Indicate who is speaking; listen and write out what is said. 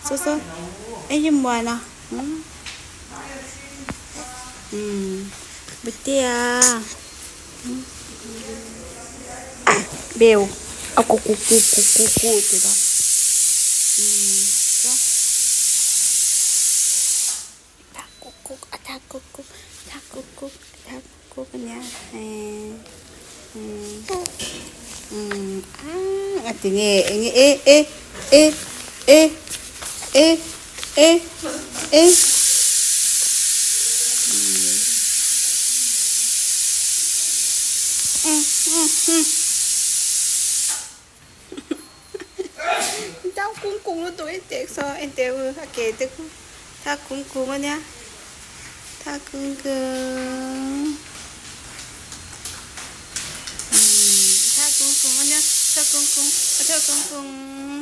Speaker 1: Saw saw engemaw a umm Bawihtea beu a ku ku ku ku ku ku ti dawn umm saw thak kuk kuk a thak kuk kuk a thak kuk kuk a thak kuk kuk ania eee umm umm aaa a ti nge enge e e e e e e e umm umm umm Tang kung kung lutuk en teh saw en teh u a ke te khu thak kung kung ania thak kung kung thak kung kung ania thak kung kung a thak kung kung.